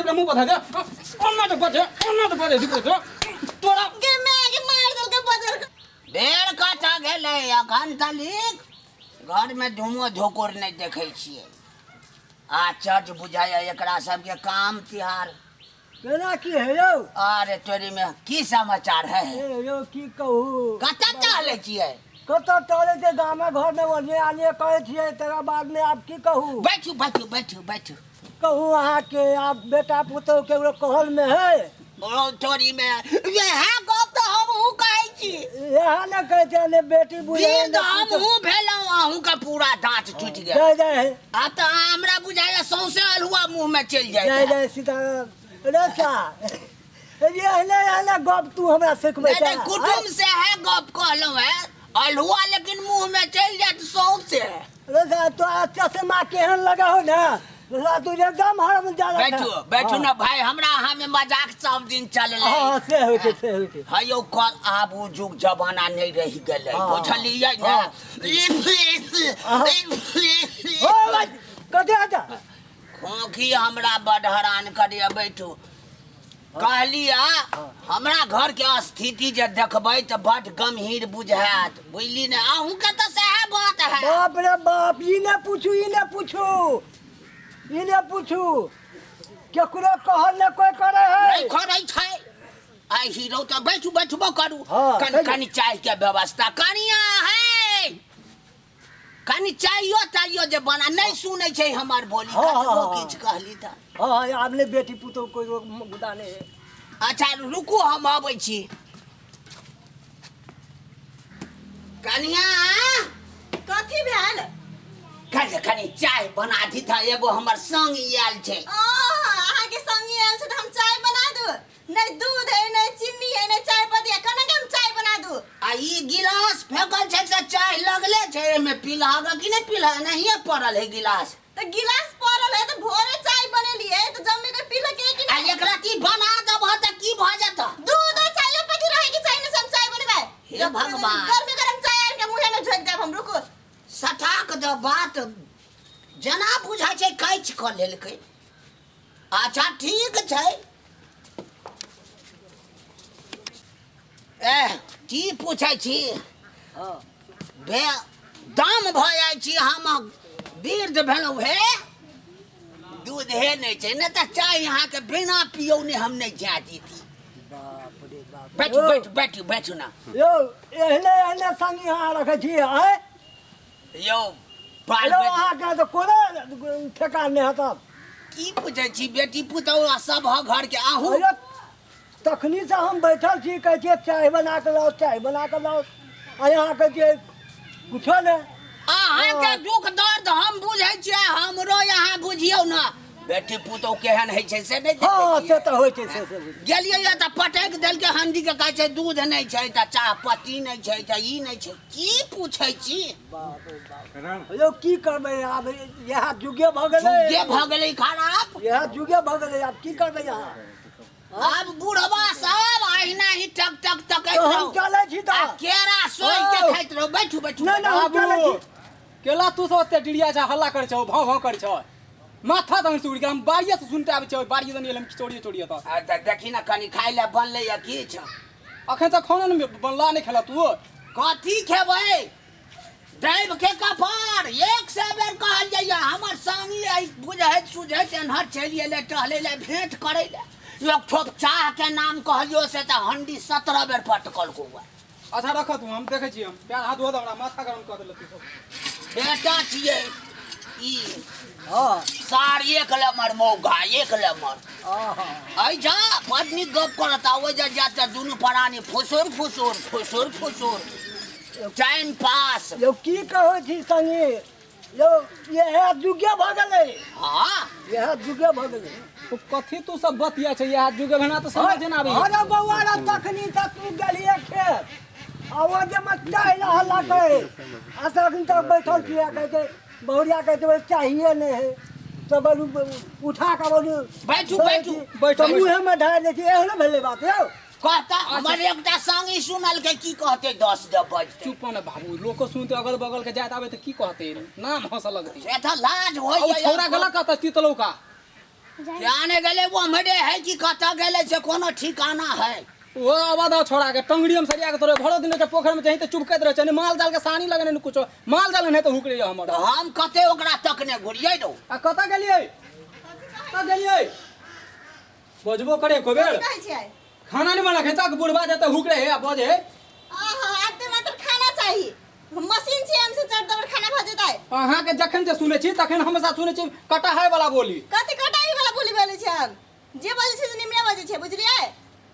के मुंह पर धर दे ओना तो बजे ओना तो बजे दिको तोरा के मैं के मार दल के बजर बेर कटा गेलै अखन तलिक घर में धूमो धोकोर नहीं देखै छियै। आ चर्च बुझाइया एकरा सबके काम तिहार केना की है यौ? अरे तोरी में की समाचार है? ए यौ की कहू, कतऽ टहलै छियै? कतऽ टहलै छियै, गामे घर में ओने आने करै छियै, तकर बाद में आब की कहू। बैठू बैठू बैठू बैठू। कहू अहाँके आब बेटा पुतोहु केकरो कहल में है? ओ तोरी में इएह गप तऽ हमहूँ कहै छी। इएह ने कहै छै ने बेटी बुझै वृद्ध हमहूँ भेलहुँ, अहूँके पूरा दाँत टूटि गेल। जय जय है। आब तऽ अहाँ हमरा बुझाइया सौंसे अल्हुआ मुँह में चलि जय जाय। जय सीताराम। रे सा एहने एहने गप तू हमरा सिखबै नहीं नहीं, कुटुम्ब से है गप कहलहुँ है, अल्हुआ लेकिन मुँह में चलि जायत सौंसे। रे सा तो चश्मा केहन लगा हो ना रे, तू एकदम हरम जाला। बैठू बैठू ना भाई, हमरा अहाँ में मजाक सब दिन चललै। हाँ से होइ छै, से होइ छै। है यौ, कल आब ओ जुग जमाना नहीं रहि गेलै, बुझलियै ने? ओ भाई कथी हटा खोखी हमरा बड हरान करैया। बैठू कहलियै, हमरा घर के स्थिति जे देखबै तऽ बड गंभीर बुझायत, बुझली ने? अहूँके तऽ सएह बात है। बाप रे बाप, ई ने पूछू, ई ने पूछू, ई ने पूछू, केकरो कहल ने कोई करे है। नहीं करै छै आइ हीरो तऽ। बैठू बैठबो करू। हाँ, कनि बैठू। कनि चाय के व्यवस्था कनिया है, कनि चायो ताइयो जे बना। नहीं सुनै छै हमर बोली। हाँ, हाँ, कतबो हाँ। किछु कहली तऽ। हाँ, आब ने बेटी पुतोहु कोई गुदा नहीं है। अच्छा रुकू, हम अबै छी। कनिया, कथी भेल? कनि कनि चाय बना दी था, एगो हमर संग आयल छै। ओ अहाँके संगी आयल छै तऽ हम चाय बना दू? नहि दूध है, नहि चीनी है, नहि चाय पत्ती है, केना के हम चाय बना दू? आ ई गिलास फेकल छै से चाय लगले छै, एहिमे पिलाग कि नहि पिला? नहिये पड़ल है गिलास। तऽ गिलास पड़ल है तऽ भोरे चाय बनेलियै तऽ जम्मे के पीलक कि आ नहि? एकरा की बना देबह तऽ की भऽ जेतह? दूध और चाय पत्ती रहे के चाही ने से हम चाय बनेबै। हे भगवान। गर्मी गरम चाय आनि के मुँहे में झोंकि देब हम, रुकू। सटाक द बात जेना बुझाइ छै कैच कऽ लेलकै। अच्छा ठीक छै। एह की पूछै छी? बे दाम भऽ जाइ छी, हम वृद्ध भेलहुँ हे, दूधे नहि छै, नहि तऽ चाय अहाँके बिना पियौने हम नहि जाय दीती। बाप रे बाप। बैठू बैठू बैठू बैठू ना। यौ एहने एहने संगी अहाँ रखै छी आँय? यौ बाल यौ बच्चा अहाँके तऽ कोनो ठेकान नहि हेतब। की पूछै छी? बेटी पुतहु आ सब घर के अहूँ। अरे तखनी से हम बैठल छी, कहै छियै चाय बना कऽ लाउ, चाय बना कऽ लाउ, आ यहाँ कहै छियै कुछो नहि। अहाँके दुख दर्द हम बुझै छियै, हमरो यहाँ बुझियौ ने, बेटी पुतहु केहन होइ छै से नहि देखै हाँ छियै? से तऽ होइ छै, से से बुझ गेलियै या तऽ पटकि देलकै हंडी के, कहै छै दूध नहि छै तऽ चाह पत्ती नहि छै तऽ ई नहि छै। की पूछै छी? बाप रे बाप। यौ की करबै, आब इएह जुगे भऽ गेलै। जुगे भऽ गेलै खराब। इएह जुगे भऽ गेलै, आब की करबै अहाँ? आब बुढ़वा सब अहिना ही टक टक तकैत तऽ हम रहू चलै छी आ तऽ। केरा सोहि के हौ। खाइत रहू। बैठू बैठू। नहि नहि, हम चलै छी। केला तू सब ओते डिरिया छै, हल्ला करै छौ, भाव भाव करै छौ, माथा तहन से उड़ि गेल। हम बाड़िए से सुनते आबै छियै, बाड़िए दनी एलम चोरिए चोरिए तऽ। आ तऽ देखी ने, कनि खाय लए बनलै या किछु? अखन तक खाना नहि बनला, नहि खेला तू? कथी खेबै? दैव के कपार 100 बेर कहल जाइए। हमर संगी आइ बुझैत सुझैत एन्हर चलि एलै टहलै लए, भेंट करै लए। एक ठोप चाह के नाम कहलियो से तऽ हंडी 17 बेर पटकल कौआ। अच्छा रख तू, हम देखै छियै। हम पैर हाथ धो दे, हमरा माथा गरम कऽ देलक तू सब। बेटा छियै ई। हाँ। सार एक लमर मौगा एक लमर। आहा। एहि जा बड नीक गप करत आ ओहि जा जायत तऽ दुनू प्राणी फुसुर फुसुर फुसुर फुसुर टाइम पास। यौ की कहै छी संगी, यौ इएह जुगे भऽ गेलै। हाँ इएह जुगे भऽ गेलै। तो कथी तू सब बतिया छै? इएह जुगे भेना तऽ समझ नहि आबैया। अरे बौआ रे, तखनी तक तू गेलियै खेत आ ओ जे मत चाय ला हल्ला करे, आ तखन तक बैठल छियै, कहै छै बहुरिया, कहै छै चाहिए नहि है तऽ बोलू उठा कऽ बोलू। बैठू बैठू। बैठू। तऽ मुँहेमे ढारि दै छी। एहन भेलै बात यौ। कहता हमर एकटा संगी सुनलकै, की कहते 10 दे बजते। चुप ने बाबू, लोको सुनते अगल बगल के जाइत आबै तऽ की कहते? नाम हंसऽ लगतै। से तऽ लाज आ होइए। ओ छौड़ा गेलक कतऽ तितलौका? जाने गेलै वो हमरे है कि कतऽ गेलै से कोनो ठिकाना है। ओ आवाज छोड़ा के टंगड़ी हम सरिया के तोरे भरो दिन के पोखर में चाही त चुपकैत रहे छै, माल जाल के सानी लगने न कुछो, माल जाल नहीं त हुकरे हमर। तऽ हम कते ओकरा तकने घुरियै रौ। आ कतऽ गेलियै? कतऽ गेलियै? बजबो करे को बेर। कहै छियै खाना नहीं बना खेता के बुढ़वा जेते हुकरे है आ बजे है। आहा आते मात्र खाना चाही, मशीन छै हमसे चट दबर खाना भ जेतै। अहाँ के जखन जे सुनै छी तखन हमेशा सुनै छी कटाहे वाला बोली। कथि कटाई वाला बोली बोलै छै? हम जे बजै छै से निमने बजै छै, बुझलियै?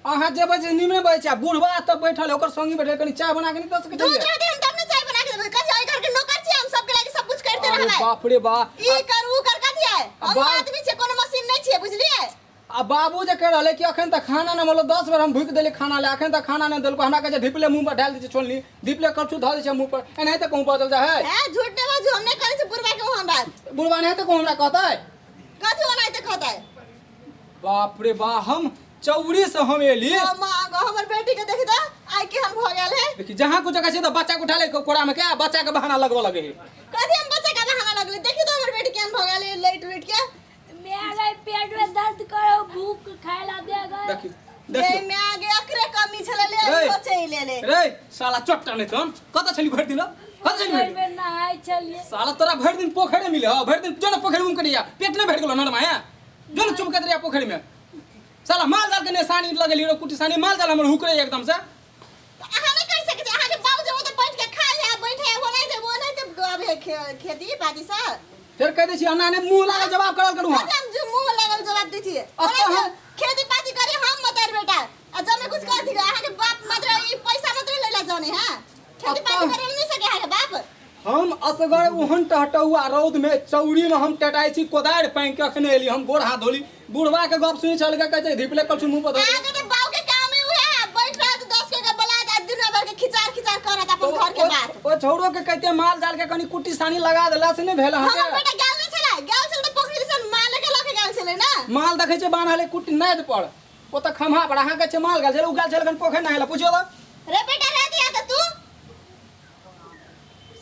अहाँ जे बजै निमने बजै छै। आ बुढ़वा तऽ बैठल है, ओकर संगी बैठल, कनी चाय बना के नहीं दऽ सकै दूध छियै? रहतै हम तब ने चाय बना के देबै। कथि एहि घर के नौकर छियै हम, सबके लागि सब कुछ करते अरे रहबै। बाप रे बा। ई कर ऊ कर कथि है? हम बाप- आदमी छियै, कोनो मशीन नहीं छियै, बुझलियै? आ बाबू जे कह रहले कि अखन तक खाना न मतलब 10 बेर हम भूख देली खाना ले, अखन तक खाना नहीं देलको। हमरा कहै छै धिपले मुंह पर डाल दै छै छोलनी, धिपले करछू धऽ दै छै मुंह पर, एनाहिते कहूँ बजल जाइ है। हैं झूठ नहीं बाजू, हम नहीं करै छी बुढ़वा के ओहन बात। बुढ़वा नहीं तऽ कहूँ हमरा कहतै? कथि ओनाहिते कहतै? बाप रे बा, हम चौरी से हम एली। ओ माँ गो, हमर बेटी के देख दे आइ केहन भऽ गेल है। देखी जहाँ कुछ जगह छै तऽ बच्चा के उठा ले कोरा में के बच्चा के बहाना लगबऽ लगे है। कथि हम बच्चा के बहाना लगले? देखी तो हमर बेटी केहन भऽ गेल है लेट उठ के। मैं गई पेट में दर्द करो, भूख खाए ला दे गए। देखी गे देखी मैं गे अकरे कमी छले ले रे। सोचे ले ले। रे साला चोट्टा नहीं तुम कतऽ छली भरि दिन? कतऽ छली भरि दिन? में नहाय छलिए। साला तोरा भरि दिन पोखरे मिले हो, भरि दिन जो न पोखरि में करिया पेट नहीं भरि गेलो नरमा है, जो न चुपकैत रहिया पोखरि में। साला माल जाल के निशानी लगेली रो कुटी सानी, माल जाल हमर हुकरे एकदम से। अहाँ नहीं कर सकै छी, अहाँ के बाबू जब ओतऽ बैठ के खाइ है, बैठे है, ओनाहिते ते ओनाहिते आबै है खेती बाड़ी से। फेर कह दै छी अन्ना ने मुंह लागल जवाब करल करू। कथि हम जो मुंह लागल जवाब दै छियै? अच्छा, ओनाहिते हम- खेती पाती करी हम मतर बेटा, आ जब में कुछ कहती अहाँ के बाप मात्र ई पैसा मात्र लेला जाने है, खेती अच्छा। पाती करे नहीं सके अहाँ के बाप। हम असगर ओहन टहटौआ रौद में चौरी में हम टटाइ छी कोदारि पानि के, अखने एली हम गोड़ हाथ धोली, बुढ़वा के गप सुनि चल के कहै छै धिपले कलछु मुंह पर धऽ दे। अहाँ के तऽ बाऊ के काम है उहे है, बैठ रहत 10 के बोला दे दुनिया भर के खिचार खिचार करत अपन घर के बात। ओ छौड़ो के कहते माल जाल के कनी कुट्टी सानी लगा देला से नहीं भेल हमर अहाँके? बेटा गेल नहीं छलै, गेल छलै तऽ पोखरि दिसन माल के लऽ के गेल छलै ना। माल देखै छै बान्हल कुट्टी नादि पर, ओ तऽ खम्हा पर अहाँके छै माल गेल छलै, उ गेल छलै कनि पोखरि नहाय लए, पुछियौ तऽ। रे बेटा रे दिया तऽ तू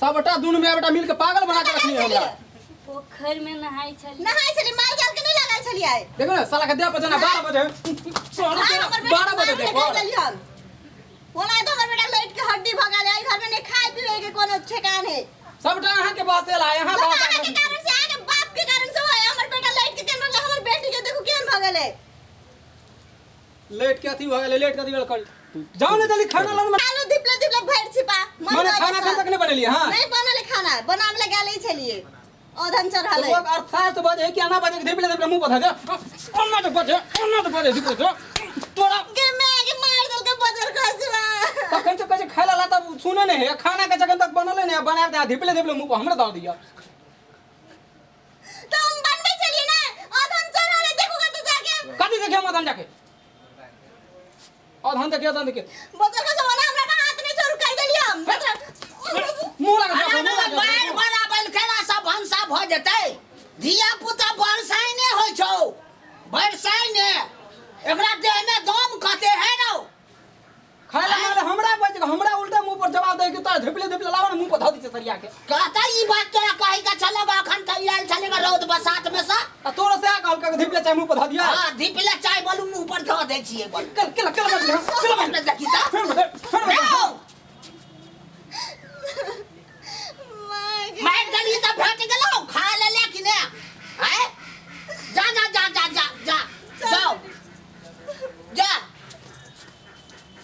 सबटा दुनू माय बेटा मिल के पागल बना के रखनी हमरा। पोखर में नहाय छलिए। नहाय छलिए, माल जाल के नहीं लागल छलिए। देखो ना साला के देह पर जना 12 बजे, हाँ, हमर बेटा 12 बजे माल देखो। के गेल हम। ओना तऽ हमर बेटा लैट के हड्डी भऽ गेल, एहि घर में नहीं खाय पीबै के कोनो ठेकान है। सबटा अहाँ के बसेल है, अहाँ सब बस अहाँ के कारण से, अहाँ के बाप के कारण से होय, हमर बेटा लैट के केहन भऽ गेलै, हमर बेटी के देखू केहन भऽ गेलै। लेट के अथी भऽ गेलै, लेट के अथी भेल कर। जाओ ने जल्दी खाना लाओ। आलू धिपले धिपले भरि छिपा। मन माने भऽ खाना गेल एखन तक नहीं बनेलियै? हाँ नहीं बनल खाना, बनाबे लए गेल छलियै, औधन चढ़ल है। लोग अर्थात बजे कि आना बजे धिपले धिपले मुंह पर धऽ दे, ओना तऽ बजे, ओना तऽ बजे धिपले दे तोरा गे मैं के मार देलकै बजर खसुआ। तखन से कहै छै खाय ला तऽ सुने नहीं है, खाना के जखन तक बनले नहीं बना दे धिपले धिपले मुंह पर हमरा दऽ दिअ। तो हम बनबै छलियै ना, औधन चढ़ल है, देखू कतऽ जाके। कथी देखिए हम औधन जाके? औधन देखिए, औधन देखिए। बजर खसुआ ओना हमरा पर हाथ नहीं छोड़ू, कहि देलियै हम। मुंह लागल अरे मुंह लागल। बाढ़ि बराबर केला सब भनसा भऽ जेतै। धिया पुता बरसाइने होइ छौ, बरसाइने, एकरा देह में दम कते है रौ। खाय ला माने हमरा बज हमरा उल्टा मुंह पर जवाब दे के तोरा धिपले धिपले लावा ने मुंह पर धऽ दै छै सरिया के। कहता ई बात तोरा कहि के छलौ अखन तऽ आयल छलै रौद बसात में से। आ तोरा से कहलक के धिपले चाय मुंह पर धऽ दिया। हां धिपले चाय बोलू मुंह पर धऽ दै छियै बोल। कल कल कल बज कल बज देखी तऽ। फिर बज फिर बज। मार देली तऽ भेट गेलौ, खा लेले कि ने? हैं? जा जा जा जा जा जा जाओ जा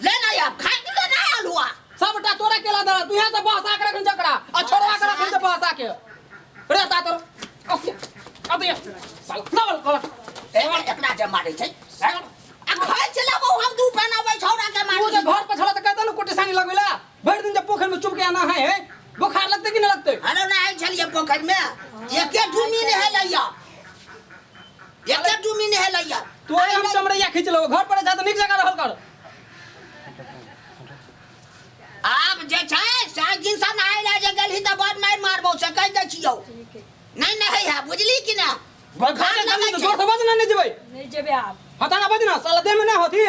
ले ना यार, खा के ना आलुआ। सबटा तोरा केला दरा, तू यहाँ से बहसा के रखन जकरा आ छोड़वा के रखन से बहसा के। रे ता तोर ओके अब ये साला ना बोल बोल। एकरा जे मारै छै आ खाइ छला वो हम दू बनाबै छौरा के मारै। तू जे घर पर छला त कहता न कुटी सानी लगबैला, भरि दिन जे पोखर में चुप के आना है, बुखार लगते कि न लगते? अरे नहाय छलियै पोखर में, एके डुमी नहेलैया, एके डुमी नहेलैया। तोरे हम चमड़ैया खींच लेबो, घर पर जा त नीक जगह रहल कर। आब जे छै सात दिन से नहाय ला जे गेलही त बड मारि मारबौ से कहि दै छियौ। नहीं नहै है, बुझली कि ना? बुखार लगै छै। जोर से बज ना, नहीं जेबै। नहीं जेबै आब। हता ना बज ना, साला देह में ना होती,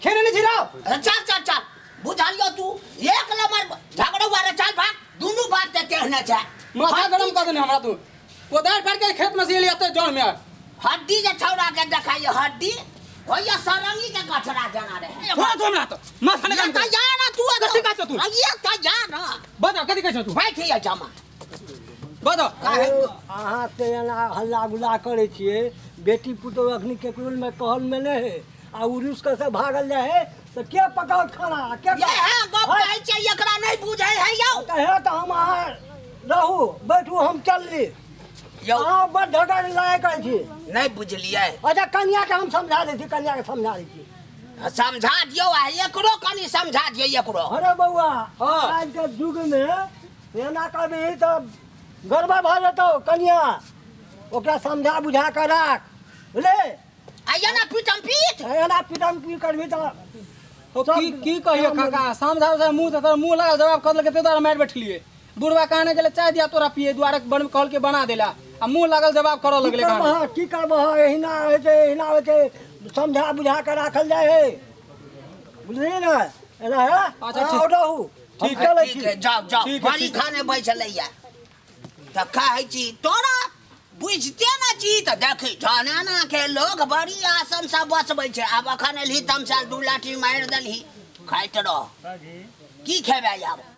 खेने नहीं छिराव। चल चल चल, बुझलियौ तू एक नंबर झगड़ो वाला, चल भाग, दुनू बात ते तेहने छै। माथा गरम कर देने हमरा तू। कोदारि फाड़ि के खेत में से एलियै एते जड़ में। हड्डी जे छौड़ा के देखाइए हड्डी होइए सरंगी के गठरा जना रहे। छोड़ा तू हमरा तो माथा ने ये काम त कर। जा ना तू। कथी कहै छौ तू? ये त जा ना। बता कथी कहै छौ तू? बैठिए जमा। बता। काहे? अहाँ से एना हल्ला गुल्ला करै छियै, बेटी पुतोहु अखनी केकरो में कहल में नहि है आ उरुस के से भागल जाइ है तऽ के पकाओत खाना के? ये है गप कहै छै, एकरा नहि बुझै है यौ। तऽ हे तऽ हम अहाँ रहू बैठू, हम चलली। यौ। अहाँ बड़ ढगर लायक छी। नहि बुझलियै। अच्छा, कनिया के हम समझा दै छी, कनिया के समझा दै छी। समझा दियौ आ एकरो कनि समझा दियौ एकरो। अरे बौआ। हाँ। आज के युग में एना करबही तऽ गड़बड़ भऽ जेतौ। कनिया ओकरा समझा बुझा कऽ राख, बुझले? आ एना पीटम पीट। एना पिटम पी करबही तऽ ओ की की कहियो काका, समझा से मुंह से तोरा मुंह लगा जवाब कर लगे ते तोरा मारि बैठलिए। बुढ़वा कहने गेले चाय दिया तोरा पिए दुआरे बन कहल के बना देला आ मुंह लागल जवाब करऽ की लगले कहानी। करबह, की करबह, एहिना होइ छै, एहिना होइ छै। समझा बुझा कऽ राखल जाइ है, बुझलियै ने? एना है। अच्छा, ठीक। अहाँ रहू, हम ठीक। चलै ठीक छी। है, जाओ जाओ। ठीक है, बड़ी ठीक है। खाने बैसलैया तऽ कहै छी तोरा बुझते ना छी तऽ देखी जनाना के लोग बड़ी आसन से बसबै छै। आब अखन एलही तमसाल 2 लाठी मारि देलही, खाइत रह। की खेबै आब?